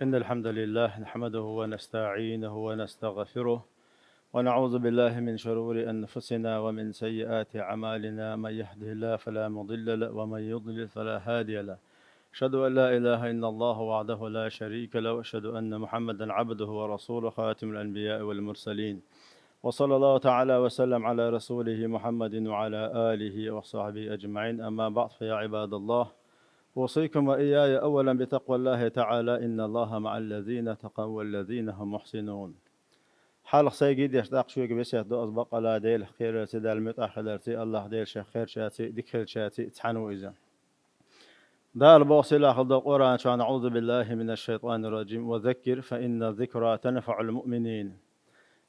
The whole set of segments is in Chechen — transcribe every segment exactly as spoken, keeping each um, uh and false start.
إن الحمد لله نحمده ونستعينه ونستغفره، ونعوذ بالله من شرور أنفسنا ومن سيئات أعمالنا. من يهده الله فلا مضل له، ومن يضلل فلا هادي له. أشهد أن لا إله إلا الله وحده لا شريك له، وأشهد أن محمدا عبده ورسوله، خاتم الأنبياء والمرسلين. وصلى الله تعالى وسلم على رسوله محمد وعلى آله وصحبه أجمعين. أما بعد، فيا عباد الله، أوصيكم وإياي أولا بتقوى الله تعالى، إن الله مع الذين اتقوا والذين هم محسنون. Хьалха сайга деш, тӀаккха шуьга весет до аз, бакъала Дела кхерарца, Дала муьтӀахь хиларца, Аллахь Дела шех кхерчаьрца, дика хилчаьрца цхьаьна ву иза. Дала боху сийлахь долу Къуръан чохь: «أعوذ بالله من الشيطان الرجيم. وذكر فإن الذكرى تنفع المؤمنين».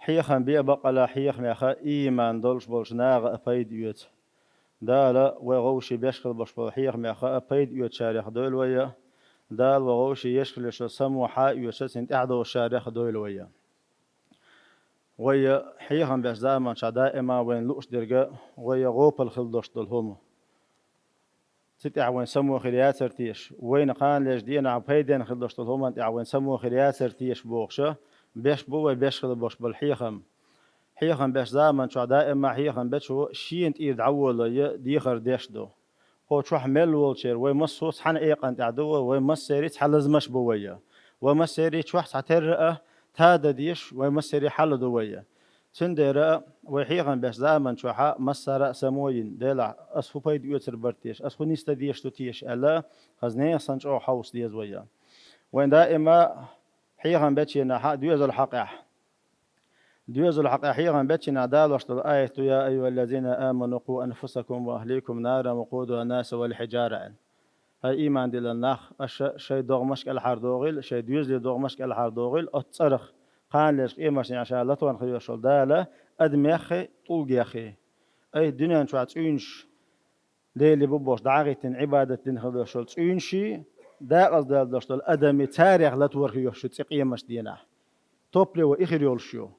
Хьехам бе, бакъала хьехамех ийман долуш болчу наха а пайда оьцу. Дала вай вовшийн беш хила болуш болу хьехамех а пайда оьцучарех дойла вай. Дала вай вовшийн еш хила йолу само хьаоьцуш, цуьнан тӀаьхьадолчарех дойла вай. Вай хьехам беш заманчохь даима вайна лууш дерг, вай гӀопал хила долуш долу хӀума. Цу тӀехь вайн само хир яцара теша, вайна кханалерчу дийнахь пайденна хир долуш долу хӀуманна тӀехь вайн само хир яцара теша бохуша, беш бу вай беш хила болуш болу хьехам. Хьехам беш заманчохь даима хьехам бечо шена тӀера дӀаволалуш дехар деш ду. Кху чохь мел волчеран вай массо а цхьана экъан тӀехь ду вай, вай массеран цхьа лазамаш бу вай. Вай массеран чохь цхьатерра а тада деш, вай массеран хьала ду вай. Цундела вай хьехам беш заманчохь массара а само йина, Делахь, ас хӀун пайда оьцур бара теша, ас хӀун нисдан дезаш ду теша аьлла, хаза нехан санна чӀогӀа хьовса деза вай. Вайн даима хьехам бечу хенахь доьзал хьакъехь. Доьзал хьакъехь хьехам бечу хенахь далош долу аят ду: «يا أيها الذين آمنوا قوا أنفسكم وأهليكم نارا وقودها الناس والحجارة», аьлла. ХӀай ийман диллина нах, аша шайн догӀмаш кӀелхьардохийла, шайн доьзалийн догӀмаш кӀелхьардохийла оцу цӀарах, кханалерчу къематдийнахь ша латор хир йолуш волу Дала адамех а, тӀулгех а. Ай, дуьнен чохь цӀийнаш, Деле бу бохуш дӀа а хӀиттина, Ӏибадат дина хир долуш волу цӀийнаш а, декъаза даьлла долуш долу адам а, царех латор хир йолуш ю цӀе къематдийнахь. Топливо и хир йолуш ю.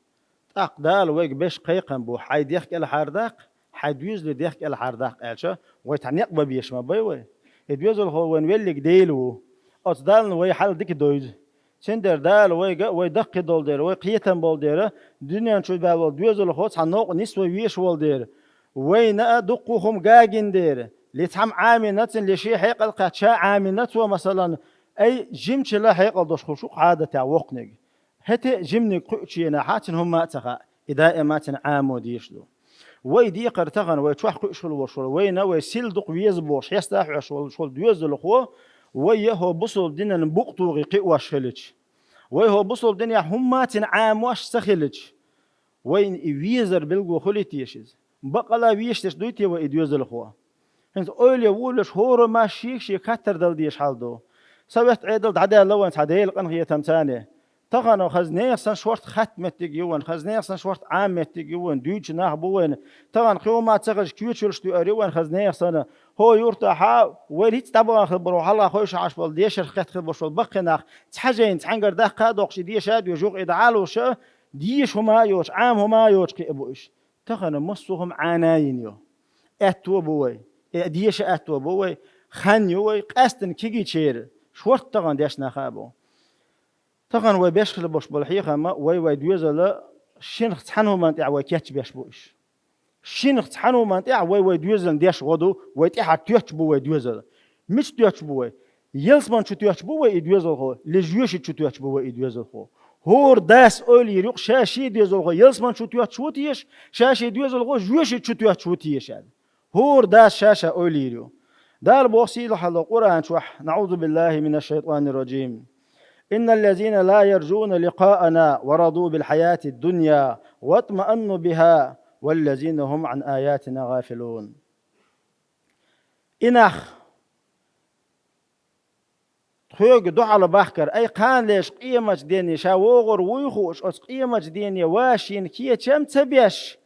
ТӀаккха Дала вайга беш кхайкхам бу: хьайн дех кӀелхьардаккха, хьайн доьзалийн дех кӀелхьардаккха аьлча, вай цхьа некъ бан безаш ма бай вай. И доьзалхо вайн веллиг Дела ву. Оцу Далла вай хьал дика дойзу. Цундела Дала вайга вай даккхий долу дела, вай кхетам болу дела, дуьнен чу баьлла волу доьзалхо цхьа новкъа нисван везаш волу дела, вайна а дуккха хӀума гагина дела, ли цхьамма Ӏамийна цуьнан, ли шен хьекъал кхетта ша Ӏамийна цо, масалан, ай, жимчалла хьекъал долуш хуьлуш ву-кх Ӏадатехь воккханиг. ХӀетте а жиманиг кхуьучу хенахь цуьнан хӀумма а ца хаьа, и даима цуьнан Ӏамо дезаш ду. Вай декхар тахана, вай чохь кхуьуш хила волуш волу, вайна вай сил дукха веза бохуш, хьеста а хьоьжуш волуш волу доьзалхо, вай а хӀокху бусалба динан букъ тухий кхиош хилча, вай хӀокху бусалба динехь хӀумма а цуьнан Ӏамош ца хилча, вайна и везар билгало хуьлий теша иза? Бакъала везаш дерш дуй те вай и доьзалхо? ХӀинца ойла е волуш, хӀораммо шега шен хаттар дала дезаш хьал ду. Совет Ӏедал дӀадаьлла вайн цхьа Делан къинхетамца. Тахана хаза нехан санна шорта хатта меттиг ю вайн, хаза нехан санна шорта Ӏама меттиг ю вайн, дуьйцуш нах бу вайн. Тахана кхин хӀума ца хезаш, коьчалш тоьар ю вайн хаза нехан санна. ХӀокху юьртахь вайна хӀинцца дӀабахана хила болу, хьалха хойшахьаш болу, дешарх кхетта хила болуш болу баккхий нах цхьа жайна цхьаьнгара даккха а доккхуш, и деша а доьжуш, и дӀа а луш, деша хӀума а йоцуш, Ӏама хӀума а йоцуш кхиа бу уьш. Тахана массо а хӀума Ӏана а йина ю. Аьтто бу вай. Э, деша аьтто бу вай. Хан ю вай. Къаьсттина кегийчеран шорта тахана дешна нах а бу. Тахана вай беш хила болуш болу хьехам, вай, вай доьзал шинах цхьана хӀуманна тӀехь вай кечбеш бу уьш. Шинах цхьана хӀуманна тӀехь вай, вай доьзална деш гӀо ду, вай тӀаьхьара тоьттуш бу вай доьзал. Мича тоьттуш бу вай? Ялсамани чу тоьттуш бу вай и доьзалхо, ли жоьжахати чу тоьттуш бу вай и доьзалхо? ХӀора дас ойла йийр ю-кх, ша шен доьзалхо ялсамани чу тоьттуш ву теша, ша шен доьзалхо жоьжахати чу тоьттуш ву теша аьлла. ХӀора дас ша-ша ойла йийр ю. Дала боху сийлахь долу Къуръан чохь: «أعوذ بالله من الشيطان الرجيم. إن الذين لا يرجون لقاءنا ورضوا بالحياة الدنيا واطمأنوا بها والذين هم عن آياتنا غافلون». И нах, тхоьга дуьхьал бахкар, ай, кханалерчу къематдене ша вогӀур вуй хууш, оцу къематдене вашийна кечам ца беш,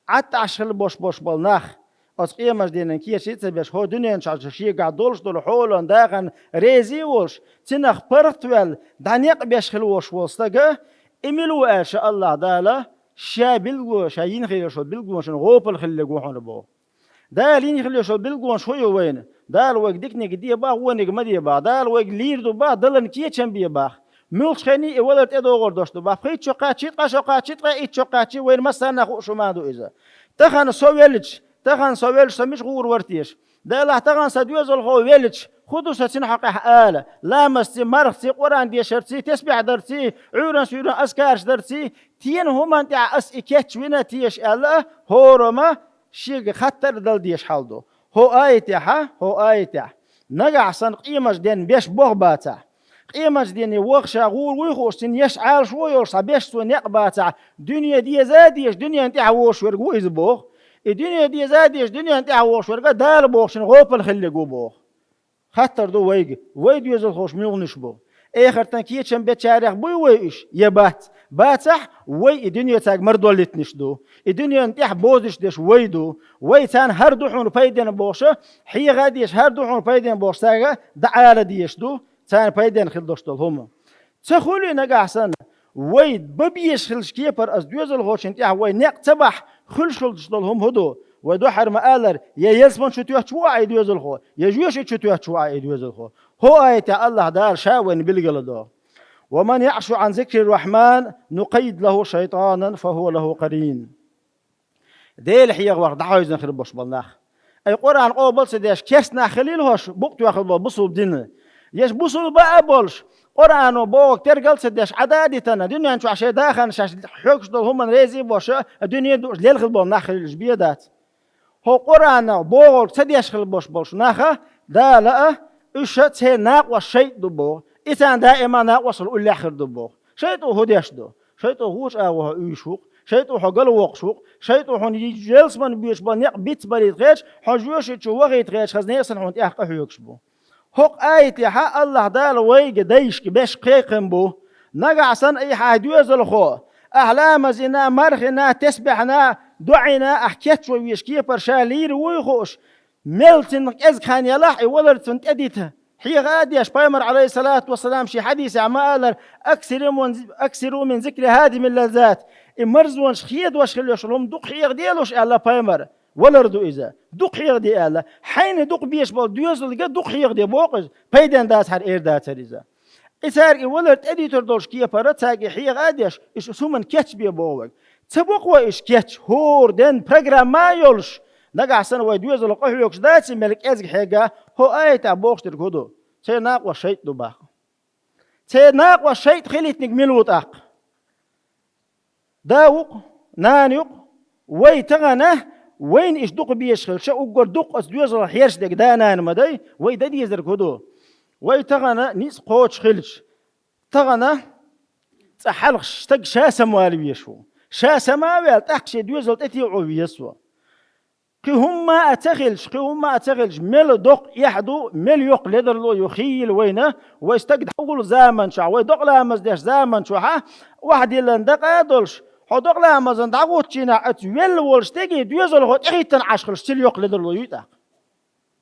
Ӏатташ хила бош-бош болу нах, оцу къематденан кечам ца беш, хӀокху дуьнен чохь шегахь долуш долу хьолан дахарна реза а волуш, цунах паргӀат а ваьлла, дӀа некъ беш хила вош волу стага, и мила ву аьлча, Аллахь Дала ша билгало, ша йина хилла йолу билгалонашна гӀопал хилларг ву хьуна боху. Дала йина хилла йолу билгалонаш хӀун ю вайна? Дала вайга диканиг де боху, вониг ма де боху. Дала вайга лийр ду боху, даларна кечам бе боху. Муьлххачу хенахь и валар тӀедогӀур долуш ду боху. Пхийтта шо кхаччий, ткъа шо кхаччий, ткъе итт шо кхаччий, вайна массарна хууш хӀума ду иза. Тахана со велча, тахана со велча, со мича гӀур вара теша? Делахь тахана сан доьзалхо велча, хӀун ду сан цуьнан хьокъехь ала? Ламазций, мархций, Къуръан дешарций, тесбихь дарций, Ӏуьйран-суьйран азкараш дарций, тенан хӀуманна тӀехь ас и кечвина теша аьлла, хӀораммо шега хаттар а дала дезаш хьал ду. ХӀокху аятехь, хӀокху аятехь, нагахь санна къематан денна беш болх бацахь, къематан денна ваха ша гӀур вуй хууш, цуьнан еш Ӏалашо йолуш цхьа беш цо некъ бацахь, дуьне деза а дезаш, дуьненна тӀаьхьа вогӀуш верг ву иза боху. И дуьне деза а дезаш, дуьненна тӀаьхьа вогӀуш верг а Дала бохучун гӀопал хиллиг ву боху. Хаттар ду вайга, вай доьзалхоша муьлханаш бу? Эхартан кечам бечарех буй вай уьш, я бац? Бацахь, вай и дуьне цаьрга мара доллийтинаш ду. И дуьненна тӀехь бозуш деш вай ду. Вай царна хӀара ду хьуна пайденна бохуша, хьеха а дезаш, хӀара ду хьуна пайденна бохуш, цаьрга дӀаала дезаш ду, царна пайденна хила долуш долу хӀума. Ца хуьлий нагахь санна, вай бан безаш хиллачу кепара аса доьзалхочун тӀехь вай некъ ца бахь, хуьлуш хилча долу хӀума хӀун ду? Вай дуьххьара ма-аллара, я ялсамани чу тоьттуш ву ахь и доьзалхо, я жоьжахати чу тоьттуш ву ахь и доьзалхо. ХӀокху аятехь АллахӀ Дала ша вайна билгалдо: «Ва ман яъшу Ӏан зикри ррахьман, нукъаййид лаху шайтӀанан, фа хӀува лаху къарин». Дела хьехаварх дӀахьевзина хир болуш болу нах. Ай, Къуръан къобал а ца деш, керста нах хилийла хӀорш букъ тоьхна болу бусулба дин. Еш бусулба а болуш, Къуръано бохург тергал а ца деш, Ӏада а дитина, дуьнен чохь шайн дахарна шаьш хьоьгуш долу хӀуманна реза а боша, дуьне а дууш лелхина болу нах хилийла уьш бен дац. ХӀокху Къуръано бохург ца деш хила болуш болуш наха, Дала а, уьш а церан накъост шайтӀа ду боху. И царна даима накъостал уллехь хир ду боху. ШайтӀо хӀун деш ду? ШайтӀо хӀучу агӀо хьо уьйш ву-кх, шайтӀо хьо гала воккхуш ву-кх, шайтӀо хьуна ялсамани боьдуш болу некъ бицбалийта хеташ, хьо жоьжахати чу вахийта хеташ, хаза несан хьуна тӀехь къахьоьгуш бу. ХӀокху аятехь АллахӀ Дала вайга дайшка беш кхайкхам бу. Нагахь санна и хьайн доьзалхо, ахь ламазина, мархина, тесбехьна, доӀина, ахь кечван везаш кепара ша лийр вуй хууш, мел цуьнан кӀезиг хан ялахь, и валар цунна тӀедита. Хьеха а деш, пайхамар, Ӏалайхиссалату вассалам, шен хьадисехь ма-аллара: «Аксиру мин, аксиру мин зикри хӀадимил лаззат». И марзонаш хедош хила йолуш йолу хӀума дукха хьехаделаш аьлла пайхамар. Валар ду иза. Дукха хьехаде аьлла. Хьайна дукха безаш болу доьзалга дукха хьехаде боху иза. Пайденна дацахьара эр дацара иза. И цаьрга и валар тӀедуьтур долуш кепара, цаьрга и хьеха а деш, уьш хӀуманна кечбе боху вайга. Ца боккху вай уьш кечбе, хӀора денна программа а йолуш, нагахь санна вай доьзалхо къахьоьгуш дац и мел кӀезиг хьегна, хӀокху аятехь бохуш дерг хӀун ду? Церан накъост шайтӀа ду боху. Церан накъост шайтӀа хилийтинарг мила ву тӀаккха? Да ву-кх, нана ю-кх. Вай тахана, вайна иштта дукха безаш хилча, уггар дукха оцу доьзалх хьерчадерг да-нана ма дай, вай дан дезарг хӀун ду? Вай тахана ницкъ кхочуш хилча, тахана цкъа хьалха стаг ша самавала везаш ву. Ша сама а ваьлла, тӀаккха шен доьзал тӀетеӀо веза цо. Кхин хӀумма а ца хилча, кхин хӀумма а ца хилча, мел доккха эхь ду, мел йоккха ледарло ю хийла вайна, вай стаг дӀавуллу заман чохь, вай докъа ламаз деш заман чохь, охьадиллина дакъа а долуш, хьо докъа ламазан дӀагӀуччийнахь оцу велла волу стеган доьзалхо тӀехӀиттина Ӏаш хилча, цуьнан йоккха ледарло юй тӀаккха.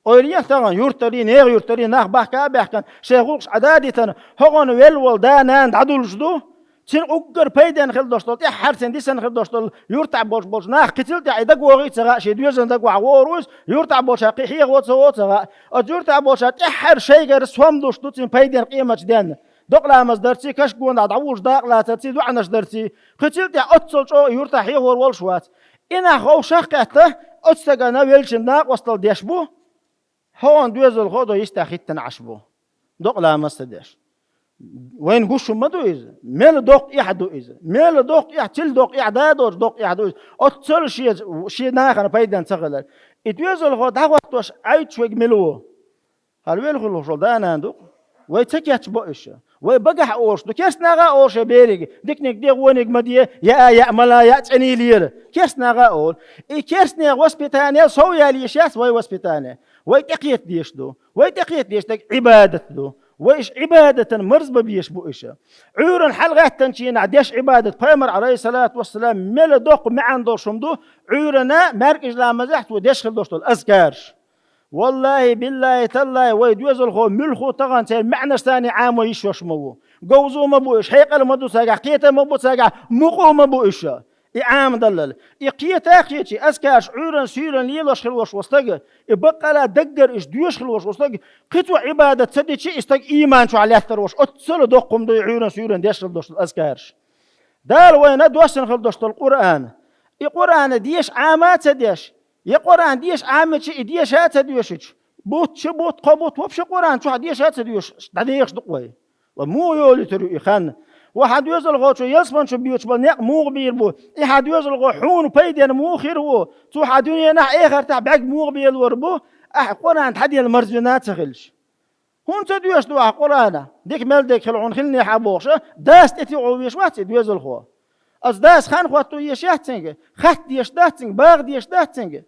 Ойла е тахана, юьртарий, нехан юьртарий, нах бахка а баьхкина, шайн гӀуллакхаш Ӏада а дитина, хӀокхуьнан велла волу да-нана дӀадуллуш ду, цуьнан уггар пайденна хила долуш долу, тӀаьххьара цуьнан дисина хила долуш долу юьртахь болуш болчу наха кхин цул тӀаьхьа и дагавогӀий а ца хаьа, шен доьзална дагавахьа вогӀур ву иза, юьртахь болчара кхин хьеха во ца во а ца хаьа. Оцу юьртахь болчара тӀаьххьара шайгара сом луш ду цуьнан пайденна къематчу денна. Докъа ламаз дарций, каш гонахь дӀавуллуш дакъа лацарций, доӀанаш дарций, кхин цул тӀаьхьа оццул чӀогӀа юьртахь хьехор волуш вац. И нах вовшах а кхетта, оцу стагана веллачун накъостал деш бу, хьо ван доьзалхо а до йистехь хӀиттина Ӏаш бу. Докъа ламаз ца деш. Вайна гуш хӀума ма ду иза. Мел доккха эхь ду иза. Мел доккха эхь, цил доккха эхь, да доцу доккха эхь ду иза. Оццул шен, шен нахана пайденна ца хилар. И доьзалхо дӀахӀоттош Ӏайташ верг мила ву? Хьала велла хуьлуш волу да-нана ду-кх. Вай ца кечбо уьш. Вай багахь олуш ду. Керстанаха а олуш я бериг, диканиг де, вониг ма де, яа яа, мала яа, цӀена лела. Керстанаха а олу. И керстанех воспитание сов яла йиш яц вай воспитание. Вай тӀекхета дезаш ду. Вай тӀекхета дезаш дерг Ӏибадат ду. Вай уьш Ӏибадатан марзбан безаш бу уьш. Ӏуьйранна хьалагӀаьттинчу дийнахь деш Ӏибадат, пайхамар, Ӏалайхиссалату вассалам, мел доккха маьӀна долуш хӀума ду, Ӏуьйранна маьркӀажа ламазехь цо деш хила долуш долу азкараш. Валлахи, биллахи, таллахи, вай доьзалхо муьлхха а тахана церан маьӀнаш санна Ӏамо йиш йолуш ма ву. Говзо ма бу уьш, хьекъал ма ду цаьргахь, кхетам ма бу цаьргахь, мукъо ма бу уьш. И Ӏамадаллал. И кхета а кхечи, азкараш Ӏуьйранна-суьйранна лелош хила волуш волу стаг, и баккъала даггара иштта доьшуш хила волуш волу стаг, кхин цо Ӏибадат ца дичи, и стаг ийман чохь лаьттар волуш, оццул а доккха хӀума ду и Ӏуьйранна-суьйранна деш хила долуш долу азкараш. Дала вайна доссана хила долуш долу Къуръан. И Къуръан деша Ӏама а ца деш, я Къуръан деша Ӏамичи, и деша а ца доьшичи, бутт, ши бутт, кхо бутт, вообще Къуръан чохь деша а ца доьшуш, дӀадехаш ду-кх вай. Ва муха йолуьйтур ю и хан? Ва хьан доьзалхочо ялсамани чу боьдуш болу некъ муха бийр бу? И хьан доьзалхо хьуна пайденна муха хир ву? Цо хьан дуьненахь а, эхартахь а бӀаьрг муха белор бу, ахь Къуръан дӀаделла марзвина а ца хилча? ХӀунда ца доьшуш ду ахь Къуръан? Дика мел дерг хила хьуна хилнехь а бохуш, дас тӀетоьхна веш вац и доьзалхо. Аса дас хан хӀотто еш яц цуьнга, хатта деш дац цуьнга, багӀа деш дац цуьнга.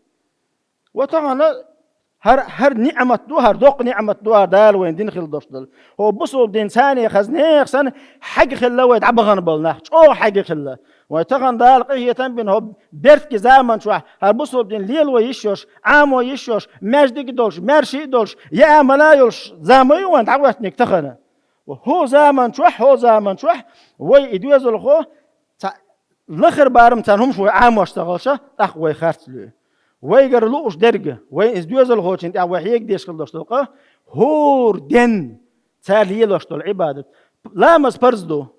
Ва тахана хӀара, хӀара ниӀмат ду, хӀара доккха ниӀмат ду, хӀара Дала вайна дина хила долуш долу. ХӀо бусалба дин царна хаза нехан санна хьегна хилла вай дӀабахана болу нах, чӀогӀа хьегна хилла. Вай тахана Дала къинхетам а бина, хӀо бертан заман чохь хӀара бусалба дин лело йиш йолуш, Ӏамо йиш йолуш, маьждиг а долуш, маьрша а долуш, яа мала а йолуш заман ю вайн дӀахӀоьттинарг тахана. Ва хӀо заман чохь, хӀо заман чохь вай и доьзалхо цхьа лахара барам царна хӀумаш вай Ӏамош ца хилча, тӀаккха вай харц луьй. Вайгара лууш дерг, вайн иза доьзалхочун тӀехь вай хьегадеш хила долуш долу къа, хӀора денна цара лелош долу Ӏибадат. Ламаз парз ду.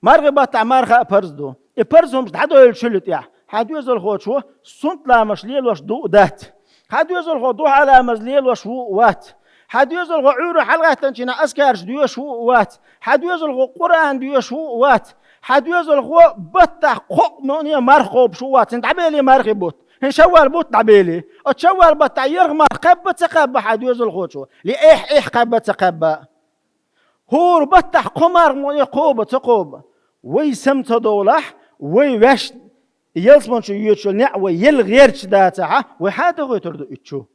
Мархи баттахь марха а парз ду. И парз хӀумаш дӀадойлучул тӀехь, хьан доьзалхочо суннат ламазаш лелош ду а дац. Хьан доьзалхо дуьхьа ламаз лелош ву а вац. Хьан доьзалхо Ӏуьйра хьалагӀаьттинчу хенахь азкараш доьшуш ву а вац. Хьан доьзалхо Къуръан доьшуш ву а вац. Хьан доьзалхо баттахь кхоъ муъне марха кхобуш ву а вац. ХӀин дӀабелий мархи бутт. ХӀин шаввал бутт дӀабелий. Оцу шаввал баттахь ярх марха кхаьбба а ца кхаьбба хьан доьзалхочо? Ли эхь-эхь кхаьбба а ца кхаьбба? ХӀора баттахь кхо марха муъне кхоба а ца кхоба? Вай сама ца довлахь, вай ваьш ялсамани чу йоьдуш йолу неӀ вай елла гӀерташ дацахь, вай хьан дохуьйтур ду итт чу?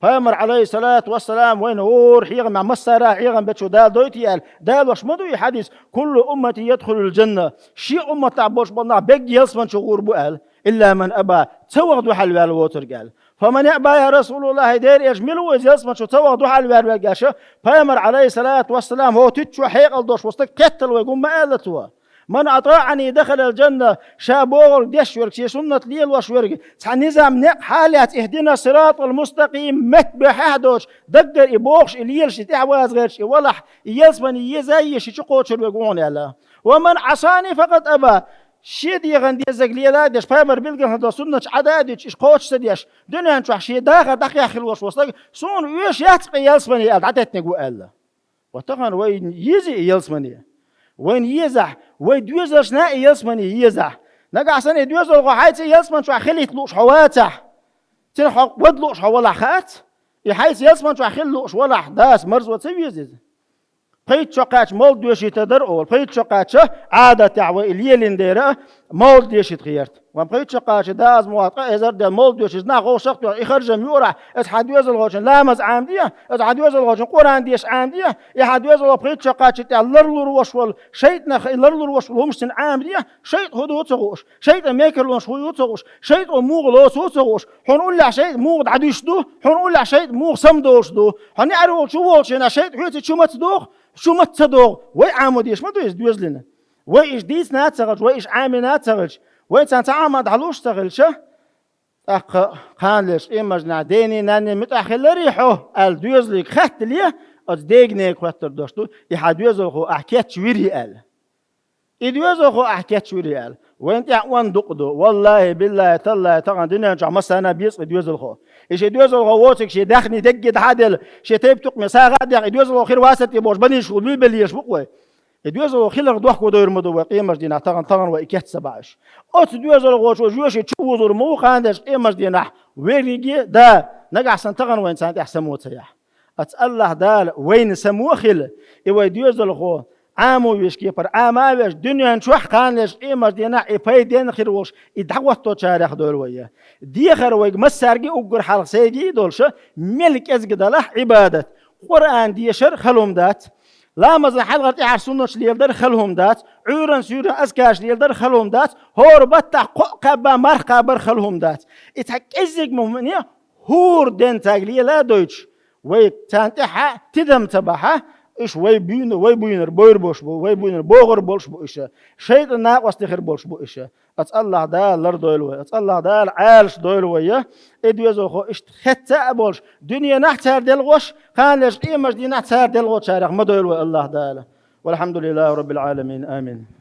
Пайхамар, Ӏалайхиссалату вассалам, вайна хӀора хьехамехь массара а хьехам бечо Дала дойтий аьлла, далош ма ду и хьадис: «Куллу уммати ядхулул джанна». Шен умматахь болуш болу нах берриг ялсамани чу гӀур бу аьлла. «Илла ман аба», ца ваха дуьхьал ваьлла воцург аьлла. «Фаман аба, я Расулаллахь, дера элча, мила ву иза ялсамани чу ца ваха дуьхьал ваьлла верг?» аьлча, Пайхамар, Ӏалайхиссалату вассалам, хӀо титт чу хьекъал долуш ву стаг кхеттал вайга хӀумма аьлла цо. «Ман атаӀани дахалал джанна», ша бохург деш верг, шен суннат лелош верг, цхьа низам, некъ хьалаэцна, «Ихдина сиратал мустакъим» метта бехьехь а доцуш, даггара и бохуш, и лелаш, и тӀаьхьаваза гӀерташ, и валахь, и ялсамани еза а еза, ши чу кхочур верг ву хьуна аьлла. «Ва ман Ӏасани факъад аба». Шен дегӀан дезарг лела а деш, пайхамар билгалхьа долу суннаташ Ӏада а дуьтуш, иштта кхочуш ца деш, дуьнен чохь шен дахар дӀакхехь хила волуш волу стаг, суна оьшуш яц-кх и ялсамани аьлла, дӀатеттинарг ву аьлла. Ва тахана вайна еза и ялсамани? Вайна езахь, вай доьзалшна а и ялсамани езахь. Нагахь санна и доьзалхо хьайца и ялсамани чохь хилийта лууш хьо вацахь, цуьнан хьо вада лууш хьо валахь хаац? И хьайца ялсамани чохь хила лууш валахь, дас марзо ца веза иза? Пхийтта шо кхаьчча мовлид доьшийта дара олу. Пхийтта шо кхаьчча, Ӏадатехь вай и лелийна дера, мовлид дешийта хета. Вайн пхийтта шо кхаьчча, да, аз ма вац, ткъа эзар а даьлла мовлид доьшуш, нах вовшах а тоьхна, и харжам юурахь, аса хьан доьзалхочун ламаз Ӏамаде, аса хьан доьзалхочун Къуръан деша Ӏамаде, и хьан доьзалхо пхийтта шо кхаьчча тӀехь ларлур волуш волу шайтӀанах, и ларлур волуш волу хӀумаш цунна Ӏамаде, шайтӀа хӀун ду ца хууш, шайтӀан мекарлонаш хӀун ю ца хууш, шайтӀо муха лоцу ца хууш, хьуна уллехь шайтӀа муха дӀадуьсуш ду, хьуна уллехь шайтӀа муха самадолуш ду, хьо неӀаре волчу волчу хенахь шайтӀа хьоьца чу маца доху, чу маца ца доху, вай Ӏамо дезаш ма ду иза доьзална. Вай иштта дийцина а ца хилча, вай иштта Ӏамийна а ца хилча, вай царна цхьа Ӏамал дӀалуш а ца хилча, тӀаккха кханалерчу къематдийнахь дений, нанний муьтӀахь хиларий хьо аьлла доьзале хаттале, оцу дегнега хоттур долуш ду, и хьан доьзалхо ахь кечвирий аьлла. И доьзалхо ахь кечвирий аьлла. Вайна тӀехь онда дукъ ду. Валлахьи, биллахьи, таллахьи, тахана дуьнен чохь массарна а беза и доьзалхо. И шен доьзалхо воцург шен даьхни дегге дӀа а делла, шен тайп-тукхаме сагӀа а даьхна, и доьзалхо хир вацара те бохуш, банийша гӀур билбелла езаш бу-кх вай. И доьзалхо хиларх дохко дойр ма ду вай къематдийнахь, тахана, тахана вай и кеч ца бахьаш. Оцу доьзалхочо жоьжахати чу озор ма ву кхана дерш къематдийнахь верриге а да, нагахь санна тахана вайна царна тӀехь само ца яхь. Аса Аллахь Дала вайна само а хила, и вай доьзалхо Ӏамо веш кепара Ӏама а веш, дуьнен чохь кхана дерш къематдийнахь и пайденна хир волуш, и дӀахӀотточарех дойла вай. Дехар вайга массаьрга а уггар хьалха сайга а долуш, мел кӀезиг далахь Ӏибадат. Къуръан дешар хала хӀума дац. Ламазан хьалхара тӀаьхьара суннаташ леладар хала хӀума дац, Ӏуьйранна-суьйранна азкараш леладар хала хӀума дац, хӀора баттахь кхоъ кхаьбба марха кхабар хала хӀума дац. И цхьа кӀеззиг ма хӀума, хӀора денна цаьрга лела а дойтуш, вай царна тӀаьхьа тидам ца бахьа, Уьш вай буьйна, вай буьйнара бовр болуш бу, вай буьйнара богӀур болуш бу уьш. ШайтӀан накъостий хир болуш бу уьш. Аса АллахӀ Дала лардойла вай, аса АллахӀ Дала Ӏалашдойла вай. И доьзалхо иштта хетта а болуш, дуьненахь цара делгӀош, кханалерчу къематдийнахь цара делгӀочарех ма дойла вай АллахӀ Дала. والحمد لله رب العالمين. آمين.